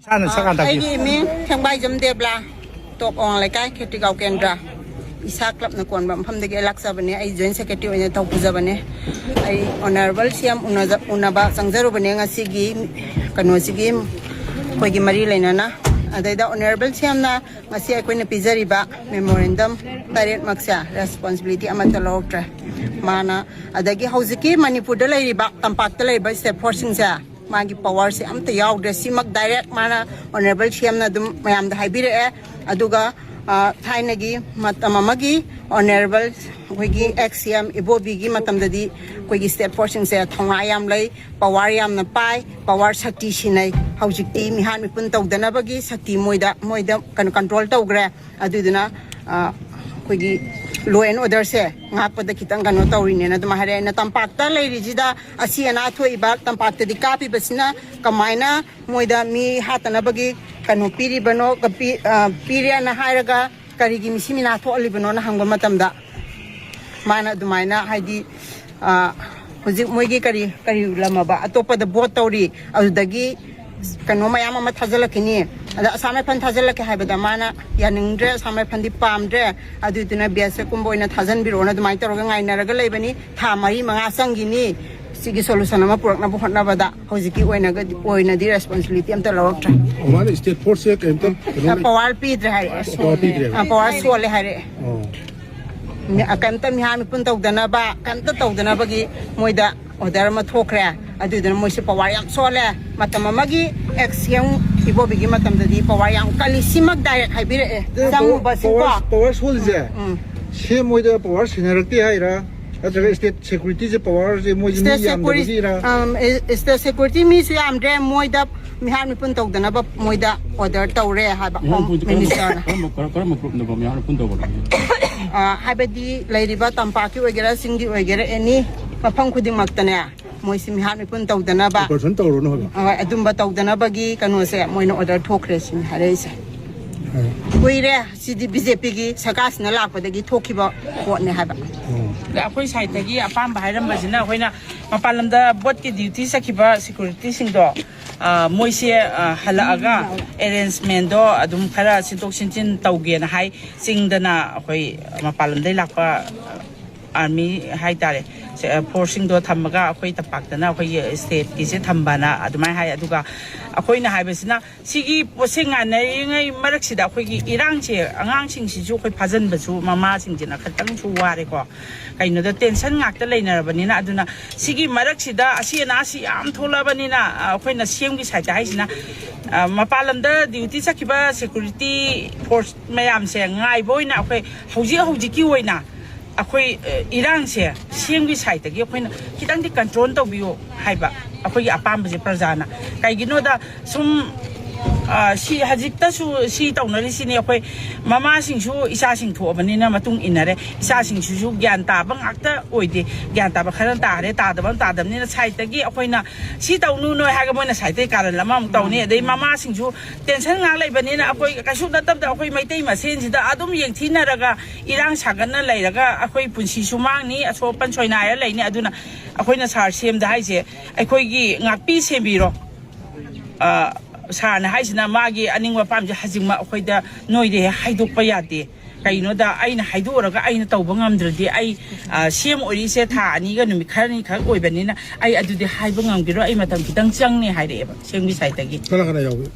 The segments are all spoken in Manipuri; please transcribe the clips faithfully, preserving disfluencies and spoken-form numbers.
ꯏꯁꯥꯅ ꯁꯛ ꯍꯥꯟꯅ ꯇꯥꯛꯄꯤꯌꯨ꯫ ꯑꯩꯒꯤ ꯃꯤꯡ ꯊꯦꯡꯕꯥꯏꯖꯝ ꯗꯦꯕꯂꯥ, ꯇꯣꯞ ꯑꯋꯥꯡ ꯂꯩꯀꯥꯏ ꯈꯦꯇ꯭ꯔꯤꯒꯥꯎ ꯀꯦꯟꯗ꯭ꯔ, ꯏꯁꯥ ꯀ꯭ꯂꯕꯅ ꯀꯣꯟꯕ ꯃꯐꯝꯗꯒꯤ ꯑꯩ ꯂꯥꯛꯆꯕꯅꯦ꯫ ꯑꯩ ꯖꯣꯏꯟ ꯁꯦꯀ꯭ꯔꯦꯇꯔꯤ ꯑꯣꯏꯅ ꯇꯧꯖꯕꯅꯦ꯫ ꯑꯩ ꯑꯣꯅꯔꯦꯕꯜ ꯁꯤ ꯑꯦꯝ ꯎꯅꯕ ꯆꯪꯖꯔꯨꯕꯅꯦ ꯉꯁꯤꯒꯤ ꯀꯩꯅꯣꯁꯤꯒꯤ ꯑꯩꯈꯣꯏꯒꯤ ꯃꯔꯤ ꯂꯩꯅꯅ꯫ ꯑꯗꯩꯗ ꯑꯣꯅꯔꯦꯕꯜ ꯁꯤ ꯑꯦꯝꯅ ꯉꯁꯤ ꯑꯩꯈꯣꯏꯅ ꯄꯤꯖꯔꯤꯕ ꯃꯦꯃꯣꯔꯦꯟꯗꯝ ꯇꯔꯦꯠꯃꯛꯁꯦ ꯔꯦꯁꯄꯣꯟꯁꯤꯕꯤꯂꯤꯇꯤ ꯑꯃꯠꯇ ꯂꯧꯔꯛꯇ꯭ꯔꯦ꯫ ꯃꯥꯅ ꯑꯗꯒꯤ ꯍꯧꯖꯤꯛꯀꯤ ꯃꯅꯤꯄꯨꯔꯗ ꯂꯩꯔꯤꯕ, ꯇꯝꯄꯥꯛꯇ ꯂꯩꯔꯤꯕ ꯁ꯭ꯇꯦꯠ ꯐꯣꯔꯁꯁꯤꯡꯁꯦ ꯃꯥꯒꯤ ꯄꯋꯥꯔꯁꯦ ꯑꯝꯇ ꯌꯥꯎꯗ꯭ꯔꯦ꯫ ꯁꯤꯃꯛ ꯗꯥꯏꯔꯦꯛ ꯃꯥꯅ ꯑꯣꯅꯔꯦꯕꯜ ꯁꯤ ꯑꯦꯝꯅ ꯑꯗꯨꯝ ꯃꯌꯥꯝꯗ ꯍꯥꯏꯕꯤꯔꯛꯑꯦ꯫ ꯑꯗꯨꯒ, ꯑ, ꯊꯥꯏꯅꯒꯤ ꯃꯇꯝ ꯑꯃꯒꯤ ꯑꯣꯅꯔꯦꯕꯜ ꯑꯩꯈꯣꯏꯒꯤ ꯑꯦꯛꯁ ꯁꯤ ꯑꯦꯝ ꯏꯕꯣꯕꯤꯒꯤ ꯃꯇꯝꯗꯗꯤ ꯑꯩꯈꯣꯏꯒꯤ ꯁ꯭ꯇꯦꯠ ꯐꯣꯔꯁꯁꯤꯡꯁꯦ ꯊꯧꯅꯥ ꯌꯥꯝ ꯂꯩ, ꯄꯋꯥꯔ ꯌꯥꯝꯅ ꯄꯥꯏ, ꯄꯋꯥꯔ ꯁꯛꯇꯤ ꯁꯤꯟꯅꯩ꯫ ꯍꯧꯖꯤꯛꯇꯤ ꯃꯤꯍꯥꯠ ꯃꯤꯄꯨꯟ ꯇꯧꯗꯅꯕꯒꯤ ꯁꯛꯇꯤ ꯃꯣꯏꯗ, ꯃꯣꯏꯗ ꯀꯩꯅꯣ, ꯀꯟꯇ꯭ꯔꯣꯜ ꯇꯧꯈ꯭ꯔꯦ꯫ ꯑꯗꯨꯗꯨꯅ, ꯑ, ꯑꯩꯈꯣꯏꯒꯤ ꯂꯣ ꯑꯦꯟ ꯑꯣꯔꯗꯔꯁꯦ ꯉꯥꯛꯄꯗ ꯈꯤꯇꯪ ꯀꯩꯅꯣ ꯇꯧꯔꯤꯅꯦꯅ ꯑꯗꯨꯃꯥꯏꯅ ꯍꯥꯏꯔꯛꯑꯦ꯫ ꯑꯩꯅ ꯇꯝꯄꯥꯛꯇ ꯂꯩꯔꯤꯁꯤꯗ ꯑꯁꯤ ꯑꯅꯥ ꯊꯣꯛꯏꯕ, ꯇꯝꯄꯥꯛꯇꯗꯤ ꯀꯥꯞꯄꯤꯕꯁꯤꯅ ꯀꯃꯥꯏꯅ ꯃꯣꯏꯗ ꯃꯤ ꯍꯥꯠꯇꯅꯕꯒꯤ ꯀꯩꯅꯣ ꯄꯤꯔꯤꯕꯅꯣ, ꯄꯤ-, ꯑ, ꯄꯤꯔꯦꯅ ꯍꯥꯏꯔꯒ ꯀꯔꯤꯒꯤ ꯃꯤꯁꯤ ꯃꯤꯅꯥ ꯊꯣꯛꯍꯜꯂꯤꯕꯅꯣꯅ ꯍꯪꯕ ꯃꯇꯝꯗ ꯃꯥꯅ ꯑꯗꯨꯃꯥꯏꯅ, ꯍꯥꯏꯗꯤ, ꯑ, ꯍꯧꯖꯤꯛ ꯃꯣꯏꯒꯤ ꯀꯔꯤ, ꯀꯔꯤ ꯂꯝ ꯑꯕ, ꯑꯇꯣꯞꯄꯗ ꯚꯣꯠ ꯇꯧꯔꯤ, ꯑꯗꯨꯗꯒꯤ ꯀꯩꯅꯣ ꯃꯌꯥꯝ ꯑꯃ ꯊꯥꯖꯤꯜꯂꯛꯈꯤꯅꯤ, ꯑꯗ ꯑꯁꯥꯝ ꯔꯥꯏꯐꯜ ꯊꯥꯖꯤꯜꯂꯛꯀꯦ ꯍꯥꯏꯕꯗ ꯃꯥꯅ ꯌꯥꯅꯤꯡꯗ꯭ꯔꯦ, ꯑꯁꯥꯝ ꯔꯥꯏꯐꯜꯗꯤ ꯄꯥꯝꯗ꯭ꯔꯦ, ꯑꯗꯨꯗꯨꯅ ꯕꯤ ꯑꯦꯁ ꯑꯦꯐ ꯀꯨꯝꯕ ꯑꯣꯏꯅ ꯊꯥꯖꯤꯟꯕꯤꯔꯛꯑꯣꯅ ꯑꯗꯨꯃꯥꯏꯅ ꯇꯧꯔꯒ ꯉꯥꯏꯅꯔꯒ ꯂꯩꯕꯅꯤ꯫ ꯊꯥ ꯃꯔꯤ ꯃꯉꯥ ꯆꯪꯈꯤꯅꯤ ꯁꯤꯒꯤ ꯁꯣꯂꯨꯁꯟ ꯑꯃ ꯄꯨꯔꯛꯅꯕ ꯍꯣꯠꯅꯕꯗ꯫ ꯍꯧꯖꯤꯛꯀꯤ ꯑꯣꯏꯅꯒꯗꯤ, ꯑꯣꯏꯅꯗꯤ ꯔꯦꯁꯄꯣꯟꯁꯤꯕꯤꯂꯤꯇꯤ ꯑꯝꯇ ꯂꯧꯔꯛꯇ꯭ꯔꯦ꯫ ꯃꯥꯅ ꯁ꯭ꯇꯦꯠ ꯐꯣꯔꯁꯁꯦ ꯀꯩꯝꯇ ꯀꯩꯅꯣ ꯂꯩ-, ꯄꯋꯥꯔ ꯄꯤꯗ꯭ꯔꯦ ꯍꯥꯏꯔꯛꯑꯦ꯫ ꯄꯋꯥꯔ ꯄꯤꯗ꯭ꯔꯦꯕ? ꯑ, ꯄꯋꯥꯔ ꯁꯣꯜꯂꯦ ꯍꯥꯏꯔꯛꯑꯦ꯫ ꯑꯣ꯫ ꯃꯤ-, ꯑ, ꯀꯩꯝꯇ ꯃꯤꯍꯥꯠ ꯃꯤꯄꯨꯟ ꯇꯧꯗꯅꯕ, ꯀꯩꯝꯇ ꯇꯧꯗꯅꯕꯒꯤ ꯃꯣꯏꯗ ꯑꯣꯔꯗꯔ ꯑꯃ ꯊꯣꯛꯈ꯭ꯔꯦ꯫ ꯑꯗꯨꯗꯨꯅ ꯃꯣꯏꯁꯦ ꯄꯋꯥꯔ ꯌꯥꯝ ꯁꯣꯜꯂꯦ꯫ ꯃꯇꯝ ꯑꯃꯒꯤ ꯑꯦꯛꯁ ꯁꯤ ꯑꯦꯝ ꯏꯕꯣꯕꯤꯒꯤ ꯃꯇꯝꯗꯗꯤ ꯄꯋꯥꯔ ꯌꯥꯝ ꯀꯜꯂꯤ꯫ ꯁꯤꯃꯛ ꯗꯥꯏꯔꯦꯛ ꯍꯥꯏꯕꯤꯔꯛꯑꯦ꯫ ꯑꯗꯨ ꯆꯪꯉꯨꯕꯁꯤꯀꯣ꯫ ꯄꯋꯥꯔ, ꯄꯋꯥꯔ ꯁꯣꯜꯂꯤꯁꯦ ꯎꯝ, ꯎꯝ꯫ ꯁꯤ ꯑꯦꯝ ꯍꯣꯏꯗ ꯄꯋꯥꯔ ꯁꯤꯟꯅꯔꯛꯇꯦ ꯍꯥꯏꯔ? ꯅꯠꯇ꯭ꯔꯒ ꯁ꯭ꯇꯦꯠ ꯁꯦꯀ꯭ꯌꯨꯔꯤꯇꯤꯁꯦ ꯄꯋꯥꯔꯁꯦ ꯃꯣꯏꯁꯦ ꯃꯤ ꯁ꯭ꯇꯦꯠ ꯁꯦꯀ꯭ꯌꯨꯔꯤ-, ꯌꯥꯝꯗꯕꯒꯤꯔ? ꯑꯝ, ꯑꯦ-, ꯁ꯭ꯇꯦꯠ ꯁꯦꯀ꯭ꯌꯨꯔꯤꯇꯤ ꯃꯤꯁꯨ ꯌꯥꯝꯗ꯭ꯔꯦ, ꯃꯣꯏꯗ ꯃꯤꯍꯥꯠ ꯃꯤꯄꯨꯟ ꯇꯧꯗꯅꯕ ꯃꯣꯏꯗ ꯑꯣꯔꯗꯔ ꯇꯧꯔꯦ ꯍꯥꯏꯕ ꯃꯤꯍꯥꯠ ꯍꯣꯝ ꯃꯤꯄꯨꯟꯁꯦ ꯀꯔꯝꯕ, ꯃꯤꯅꯤꯁꯇꯔꯅ꯫ ꯀꯔꯝꯕ, ꯀꯔꯝꯕ, ꯀꯔꯝꯕ ꯒ꯭ꯔꯨꯞꯅꯣꯕ ꯃꯤꯍꯥꯠ ꯃꯤꯄꯨꯟ ꯇꯧꯕꯗꯣ? ꯑ, ꯍꯥꯏꯕꯗꯤ ꯂꯩꯔꯤꯕ ꯇꯝꯄꯥꯛꯀꯤ ꯑꯣꯏꯒꯦꯔꯥ, ꯆꯤꯡꯒꯤ ꯑꯣꯏꯒꯦꯔꯥ, ꯑꯦꯅꯤ ꯃꯐꯝ ꯈꯨꯗꯤꯡꯃꯛꯇꯅꯦ, ꯃꯣꯏꯁꯤ ꯃꯤꯍꯥꯠ ꯃꯤꯄꯨꯟ ꯇꯧꯗꯅꯕ, ꯑꯣꯄꯔꯦꯁꯟ ꯇꯧꯔꯨꯅꯨ ꯍꯥꯏꯕ꯫ ꯍꯣꯏ, ꯑꯗꯨꯝꯕ ꯇꯧꯗꯅꯕꯒꯤ ꯀꯩꯅꯣꯁꯦ ꯃꯣꯏꯅ ꯑꯣꯔꯗꯔ ꯊꯣꯛꯈ꯭ꯔꯦ ꯁꯤꯅꯤ ꯍꯥꯏꯔꯛꯏꯁꯦ꯫ ꯍꯣꯏ꯫ ꯀꯨꯏꯔꯦ ꯁꯤꯗꯤ ꯕꯤ ꯖꯦ ꯄꯤꯒꯤ ꯁꯔꯀꯥꯔꯁꯤꯅ ꯂꯥꯛꯄꯗꯒꯤ ꯊꯣꯛꯈꯤꯕ ꯄꯣꯠꯅꯦ ꯍꯥꯏꯕ꯫ ꯑꯣ꯫ ꯑꯗ ꯑꯩꯈꯣꯏ ꯁꯥꯏꯠꯇꯒꯤ ꯑꯄꯥꯝꯕ ꯍꯥꯏꯔꯝꯕꯁꯤꯅ, ꯑꯩꯈꯣꯏꯅ ꯃꯄꯥꯟ ꯂꯝꯗ ꯚꯣꯠꯀꯤ ꯗ꯭ꯌꯨꯇꯤ ꯆꯠꯈꯤꯕ ꯁꯦꯀ꯭ꯌꯨꯔꯤꯇꯤꯁꯤꯡꯗꯣ ꯑ, ꯃꯣꯏꯁꯦ, ꯑ, ꯍꯜꯂꯛꯑꯒ ꯑꯦꯔꯦꯟꯖꯃꯦꯟꯗꯣ ꯑꯗꯨꯝ ꯈꯔ ꯁꯤꯟꯗꯣꯛ ꯁꯤꯟꯖꯤꯟ ꯇꯧꯒꯦꯅ ꯍꯥꯏ꯫ ꯆꯤꯡꯗꯅ ꯑꯩꯈꯣꯏ ꯃꯄꯥꯟ ꯂꯝꯗꯒꯤ ꯂꯥꯛꯄ ꯑꯥꯔꯃꯤ ꯍꯥꯏꯇꯥꯔꯦ, ꯁꯦ-, ꯐꯣꯔꯁꯁꯤꯡꯗꯣ ꯊꯝꯃꯒ ꯑꯩꯈꯣꯏ ꯇꯝꯄꯥꯛꯇꯅ ꯑꯩꯈꯣꯏꯒꯤ ꯁ꯭ꯇꯦꯠꯀꯤꯁꯦ ꯊꯝꯕꯅ ꯑꯗꯨꯃꯥꯏꯅ ꯍꯥꯏ꯫ ꯑꯗꯨꯒ ꯑꯩꯈꯣꯏꯅ ꯍꯥꯏꯕꯁꯤꯅ ꯁꯤꯒꯤ ꯄꯣꯠꯁꯦ ꯉꯥꯏꯅꯔꯤꯉꯩ ꯃꯔꯛꯁꯤꯗ ꯑꯩꯈꯣꯏꯒꯤ ꯏꯔꯥꯡꯁꯦ, ꯑꯉꯥꯡꯁꯤꯡꯁꯤꯁꯨ ꯑꯩꯈꯣꯏ ꯐꯥꯖꯤꯟꯕꯁꯨ ꯃꯃꯥꯁꯤꯡꯁꯤꯅ ꯈꯤꯇꯪꯁꯨ ꯋꯥꯔꯦꯀꯣ꯫ ꯀꯩꯅꯣꯗ ꯇꯦꯟꯁꯟ ꯉꯥꯛꯇ ꯂꯩꯅꯔꯕꯅꯤꯅ꯫ ꯑꯗꯨꯅ ꯁꯤꯒꯤ ꯃꯔꯛꯁꯤꯗ ꯑꯁꯤ ꯑꯅꯥꯁꯤ ꯌꯥꯝ ꯊꯣꯛꯂꯛꯑꯕꯅꯤꯅ, ꯑ, ꯑꯩꯈꯣꯏꯅ ꯁꯤ ꯑꯦꯝꯒꯤ ꯁꯥꯏꯠꯇ ꯍꯥꯏꯁꯤꯅ, ꯑ, ꯃꯄꯥꯟ ꯂꯝꯗ ꯗ꯭ꯌꯨꯇꯤ ꯆꯠꯈꯤꯕ ꯁꯦꯀ꯭ꯌꯨꯔꯤꯇꯤ ꯐꯣꯔꯁ ꯃꯌꯥꯝꯁꯦ ꯉꯥꯏꯕ ꯑꯣꯏꯅ ꯑꯩꯈꯣꯏ ꯍꯧꯖꯤꯛ ꯍꯧꯖꯤꯛꯀꯤ ꯑꯣꯏꯅ ꯑꯩꯈꯣꯏ, ꯑ, ꯏꯔꯥꯡꯁꯦ ꯁꯤ ꯑꯦꯝꯒꯤ ꯁꯥꯏꯠꯇꯒꯤ ꯑꯩꯈꯣꯏꯅ ꯈꯤꯇꯪꯗꯤ ꯀꯟꯇ꯭ꯔꯣꯜ ꯇꯧꯕꯤꯌꯨ ꯍꯥꯏꯕ ꯑꯩꯈꯣꯏꯒꯤ ꯑꯄꯥꯝꯕꯁꯦ ꯄ꯭ꯔꯖꯥꯅ꯫ ꯀꯩꯒꯤꯅꯣꯗ ꯁꯨꯝ, ꯑ, ꯁꯤ ꯍꯧꯖꯤꯛꯇꯁꯨ ꯁꯤ ꯇꯧꯅꯔꯤꯁꯤꯅꯤ꯫ ꯑꯩꯈꯣꯏ ꯃꯃꯥꯁꯤꯡꯁꯨ ꯏꯆꯥꯁꯤꯡ ꯊꯣꯛꯑꯕꯅꯤꯅ ꯃꯇꯨꯡ ꯏꯟꯅꯔꯦ꯫ ꯏꯆꯥꯁꯤꯡꯁꯤꯁꯨ ꯒ꯭ꯌꯥꯟ ꯇꯥꯕ ꯉꯥꯛꯇ ꯑꯣꯏꯗꯦ꯫ ꯒ꯭ꯌꯥꯟ ꯇꯥꯕ ꯈꯔ ꯇꯥꯔꯦ, ꯇꯥꯗꯕ ꯑꯃ ꯇꯥꯗꯕꯅꯤꯅ ꯁꯥꯏꯠꯇꯒꯤ ꯑꯩꯈꯣꯏꯅ ꯁꯤ ꯇꯧꯅꯨ ꯅꯣꯏ ꯍꯥꯏꯔꯒ ꯃꯣꯏꯅ ꯁꯥꯏꯠꯇꯒꯤ ꯀꯥꯔꯟ ꯑꯃꯃꯨꯛ ꯇꯧꯅꯤ꯫ ꯑꯗꯩ ꯃꯃꯥꯁꯤꯡꯁꯨ ꯇꯦꯟꯁꯟ ꯉꯥꯛ ꯂꯩꯕꯅꯤꯅ ꯑꯩꯈꯣꯏ ꯀꯩꯁꯨ ꯅꯠꯇꯕꯗ ꯑꯩꯈꯣꯏ ꯃꯩꯇꯩ ꯃꯁꯦꯟꯁꯤꯗ ꯑꯗꯨꯝ ꯌꯦꯡꯊꯤꯅꯔꯒ ꯏꯔꯥꯡ ꯁꯥꯒꯠꯅ ꯂꯩꯔꯒ ꯑꯩꯈꯣꯏ ꯄꯨꯟꯁꯤꯁꯨ ꯃꯥꯡꯅꯤ, ꯑꯁꯣꯛ ꯑꯄꯟ ꯁꯣꯏꯅꯥꯏꯔ ꯂꯩꯅꯤ꯫ ꯑꯗꯨꯅ ꯑꯩꯈꯣꯏꯅ ꯁꯥꯔ ꯁꯤ ꯑꯦꯝꯗ ꯍꯥꯏꯁꯦ, ꯑꯩꯈꯣꯏꯒꯤ ꯉꯥꯛꯄꯤ ꯁꯦꯟꯕꯤꯔꯣ꯫ ꯑ, ꯁꯥꯔꯅ ꯍꯥꯏꯁꯤꯅ ꯃꯥꯒꯤ ꯑꯅꯤꯡꯕ ꯑꯄꯥꯝꯕꯁꯦ ꯍꯧꯖꯤꯛꯃꯛ ꯑꯩꯈꯣꯏꯗ ꯅꯣꯏꯗ ꯍꯦꯛ ꯍꯥꯏꯗꯣꯛꯄ ꯌꯥꯗꯦ꯫ ꯀꯩꯅꯣꯗ ꯑꯩꯅ ꯍꯥꯏꯗꯣꯛꯎꯔꯒ ꯑꯩꯅ ꯇꯧꯕ ꯉꯝꯗ꯭ꯔꯗꯤ ꯑꯩ, ꯑ, ꯁꯤ ꯑꯦꯝ ꯑꯣꯏꯔꯤꯁꯦ ꯊꯥ ꯑꯅꯤꯒ ꯅꯨꯃꯤꯠ ꯈꯔꯅꯤ ꯈꯛ ꯑꯣꯏꯕꯅꯤꯅ ꯑꯩ ꯑꯗꯨꯗꯤ ꯍꯥꯏꯕ ꯉꯝꯈꯤꯔꯣꯏ, ꯑꯩ ꯃꯇꯝ ꯈꯤꯇꯪ ꯆꯪꯅꯤ ꯍꯥꯏꯔꯛꯑꯦꯕ ꯁꯤ ꯑꯦꯝꯒꯤ ꯁꯥꯏꯠꯇꯒꯤ꯫ ꯀꯅꯥ ꯀꯅꯥ ꯌꯥꯎꯏ?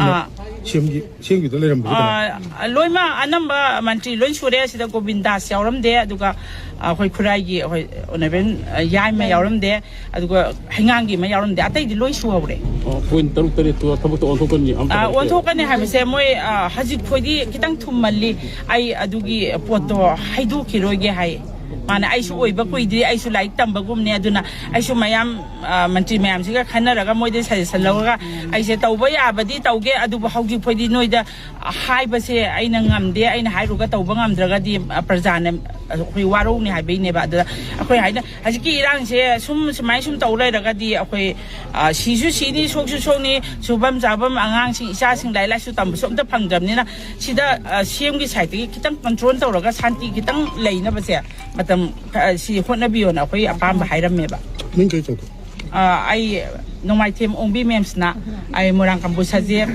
ꯑꯥ꯫ ꯁꯤ ꯑꯦꯝꯒꯤ, ꯁꯤ ꯑꯦꯝꯒꯤꯗ ꯂꯩꯔꯝꯕꯁꯦ ꯀꯅꯥ? ꯑꯥ, ꯂꯣꯏꯅꯃꯛ ꯑꯅꯝꯕ ꯃꯟꯇ꯭ꯔꯤ ꯂꯣꯏ ꯁꯨꯔꯦ꯫ ꯁꯤꯗ ꯒꯣꯕꯤꯟꯗꯥꯁ ꯌꯥꯎꯔꯝꯗꯦ, ꯑꯗꯨꯒ ꯑꯩꯈꯣꯏ ꯈꯨꯔꯥꯏꯒꯤ ꯑꯩꯈꯣꯏ ꯑꯣꯅꯔꯦꯕꯜ ꯌꯥꯏꯃ ꯌꯥꯎꯔꯝꯗꯦ, ꯑꯗꯨꯒ ꯍꯩꯉꯥꯡꯒꯤ ꯑꯃ ꯌꯥꯎꯔꯝꯗꯦ, ꯑꯇꯩꯗꯤ ꯂꯣꯏ ꯁꯨꯍꯧꯔꯦ꯫ ꯑꯣ, ꯄꯣꯏꯟ ꯇꯔꯨꯛ ꯇꯔꯦꯠꯇꯣ ꯊꯕꯛꯇ ꯑꯣꯟꯊꯣꯛꯀꯅꯤ ꯑꯃ ꯑꯥ, ꯇꯧꯔꯛꯀꯦ꯫ ꯑꯣꯟꯊꯣꯛꯀꯅꯤ ꯍꯥꯏꯕꯁꯦ ꯃꯣꯏ, ꯑꯥ, ꯍꯧꯖꯤꯛ ꯐꯥꯎꯗꯤ ꯈꯤꯇꯪ ꯊꯨꯝꯃꯜꯂꯤ, ꯑꯩ ꯑꯗꯨꯒꯤ ꯄꯣꯠꯇꯣ ꯍꯥꯏꯗꯣꯛꯈꯤꯔꯣꯏꯒꯦ ꯍꯥꯏ꯫ ꯃꯥꯅ ꯑꯩꯁꯨ ꯑꯣꯏꯕ ꯀꯨꯏꯗ꯭ꯔꯤ, ꯑꯩꯁꯨ ꯂꯥꯏꯔꯤꯛ ꯇꯝꯕꯒꯨꯝꯅꯦ, ꯑꯗꯨꯅ ꯑꯩꯁꯨ ꯃꯌꯥꯝ, ꯑꯥ, ꯃꯟꯇ꯭ꯔꯤ ꯃꯌꯥꯝꯁꯤꯒ ꯈꯟꯅꯔꯒ ꯃꯣꯏꯗ ꯁꯖꯦꯁꯟ ꯂꯧꯔꯒ ꯑꯩꯁꯦ ꯇꯧꯕ ꯌꯥꯕꯗꯤ ꯇꯧꯒꯦ, ꯑꯗꯨꯕꯨ ꯍꯧꯖꯤꯛ ꯐꯥꯎꯗꯤ ꯅꯣꯏꯗ ꯍꯥꯏꯕꯁꯦ ꯑꯩꯅ ꯉꯝꯗꯦ, ꯑꯩꯅ ꯍꯥꯏꯔꯨꯔꯒ ꯇꯧꯕ ꯉꯝꯗ꯭ꯔꯒꯗꯤ, ꯑ, ꯄ꯭ꯔꯖꯥꯅ ꯑꯩꯈꯣꯏ ꯋꯥꯔꯧꯅꯤ ꯍꯥꯏꯕꯩꯅꯦꯕ꯫ ꯑꯗꯨꯗ ꯑꯩꯈꯣꯏ ꯍꯥꯏꯅ ꯍꯧꯖꯤꯛꯀꯤ ꯏꯔꯥꯡꯁꯦ ꯁꯨꯝ ꯁꯨꯃꯥꯏꯅ ꯁꯨꯝ ꯇꯧ ꯂꯩꯔꯒꯗꯤ ꯑꯩꯈꯣꯏ, ꯑ, ꯁꯤꯁꯨ ꯁꯤꯅꯤ, ꯁꯣꯛꯁꯨ ꯁꯣꯛꯅꯤ, ꯁꯨꯐꯝ ꯆꯥꯐꯝ ꯑꯉꯥꯡꯁꯤꯡ ꯏꯆꯥꯁꯤꯡ ꯂꯥꯏꯔꯤꯛ ꯂꯥꯏꯁꯨ ꯇꯝꯕꯁꯨ ꯑꯝꯇ ꯐꯪꯗ꯭ꯔꯕꯅꯤꯅ ꯁꯤꯗ, ꯑ, ꯁꯤ ꯑꯦꯝꯒꯤ ꯁꯥꯏꯠꯇꯒꯤ ꯈꯤꯇꯪ ꯀꯟꯇ꯭ꯔꯣꯜ ꯇꯧꯔꯒ ꯁꯥꯟꯇꯤ ꯈꯤꯇꯪ ꯂꯩꯅꯕꯁꯦ ꯃꯇꯝ, ꯑ, ꯁꯤ ꯍꯣꯠꯅꯕꯤꯌꯣꯅ ꯑꯩꯈꯣꯏ ꯑꯄꯥꯝꯕ ꯍꯥꯏꯔꯝꯃꯦꯕ꯫ ꯃꯤꯡ ꯀꯩ ꯀꯧꯒꯦ? ꯑ, ꯑꯩ ꯅꯣꯡꯃꯥꯏꯊꯦꯝ ꯑꯣꯡꯕꯤ ꯃꯦꯝꯁꯅ꯫ ꯑꯩ ꯃꯣꯏꯔꯥꯡ ꯀꯝꯕꯨ ꯁꯖꯦꯞ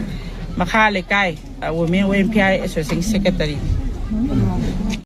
ꯃꯈꯥ ꯂꯩꯀꯥꯏ, ꯑ, Women ꯑꯣ ꯑꯦꯝ ꯄꯤ ꯑꯥꯏ ꯑꯦꯁꯣꯁꯤꯌꯦꯁꯟꯒꯤ ꯁꯦꯀ꯭ꯔꯦꯇꯔꯤ꯫